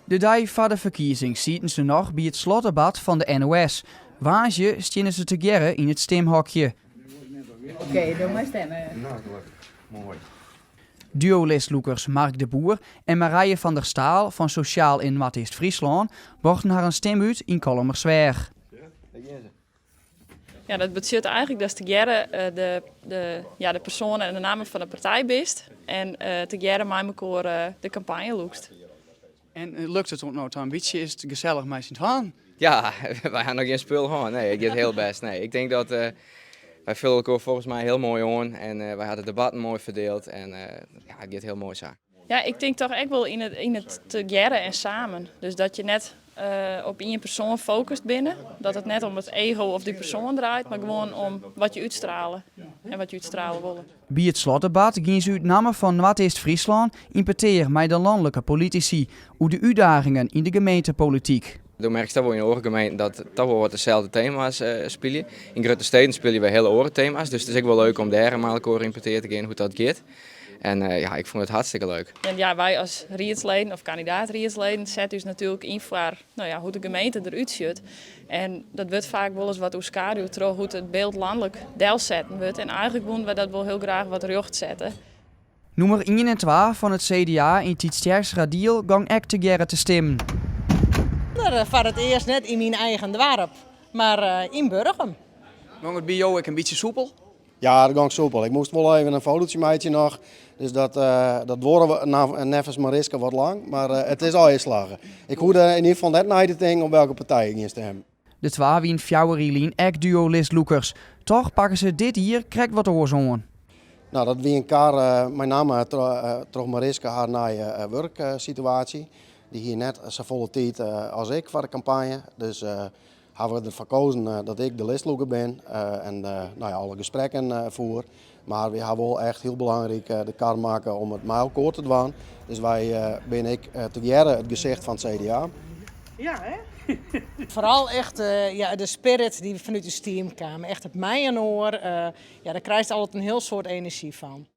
De dei foar de ferkiezings sieten se noch by it slotdebat fan de NOS. Woansdei steane se tegearre yn it stimhokje. Oké, do mei stimme. Nou, gelokkich. Moai. Duo-listlûkers Mark de Boer en Marije van der Staal fan Sosjaal yn Noardeast-Fryslân brochten harren stim út yn Kollumersweach. Ja, dat betsjut eigentlik datst tegearre de, ja, de persoan en de namme fan de partij bist en tegearre mei mekoar de kampanje lûkst. En lukt it oant no ta in bytsje? Is it gesellich mei syn twaen? Ja, wy ha noch gjin spul hân. Nee, it giet hiel bêst. Nee, ik tink dat wy folje elkoar folgens my hiel moai oan en wy ha de debatten moai ferdield en ja, it giet hiel moai sa. Ja, ik tink toch ek wol yn it tegearre en samen. Dus dat je net op ien persoan focust binne. Dat it net om it ego of dy persoan draait, mar gewoan om wat je útstriele en wat je útstriele wolle. By it slotdebat giene se út namme fan Noardeast-Fryslân yn petear mei de lanlike politisy oer de útdagingen yn de gemeentepolityk. Do merkst dat wol yn oare gemeenten dat toch wol wat deselde tema's spylje. Yn grutte steden spylje wy hiele oare tema's, dus it is ek wol leuk om dêr mei elkoar yn petear te gean hoe't dat giet. En ja, ik fûn it hartstikke leuk. En ja, wy as riedsleden of kandidaat-riedsleden sette ús natuerlik yn foar, no ja, hoe't de gemeente derút sjocht. En dat wurdt faak wolris wat oerskaduwd troch hoe't it byld lanlik delsetten wurdt. En eigentlik woene wy dat wol hiel graach wat rjocht sette. Nûmer 1 en 2 fan it CDA yn Tytsjerksteradiel gongen ek tegearre te stimmen. Foar it earst net yn myn eigen doarp, mar yn Burgum. Gong it by jo ek in bytsje soepel? Ja, dat gong soepel. Ik moast wol even in fototsje meitsje noch. Dus dat duorre neffens Mariska wat lang, mar it is al slagge. Ik hoegde yn ieder gefal net nei te tinken op welke partij ik gean stimmen. De twa wiene 4 jier lyn ek duo-listlûkers. Toch pakke se dit jier krekt wat oars oan. Nou, dat wie in kar, mei namme troch Mariska har nije wurksituaasje. Dy hie net safolle tiid as ik foar de kampanje. Dus ha we derfoar keazen dat ik de listlûker bin en, nou ja, alle gesprekken fier. Mar wy ha wol echt hiel belangryk de kar makke om it mei elkoar te dwaan. Dus wy binne ek tegearre it gesicht fan it CDA. Ja, hè? Foaral echt ja, de spirit dy't fanút it team kaam. Echt it mei-inoar. Ja, dêr krijst altyd in hiel soad enerzjy fan.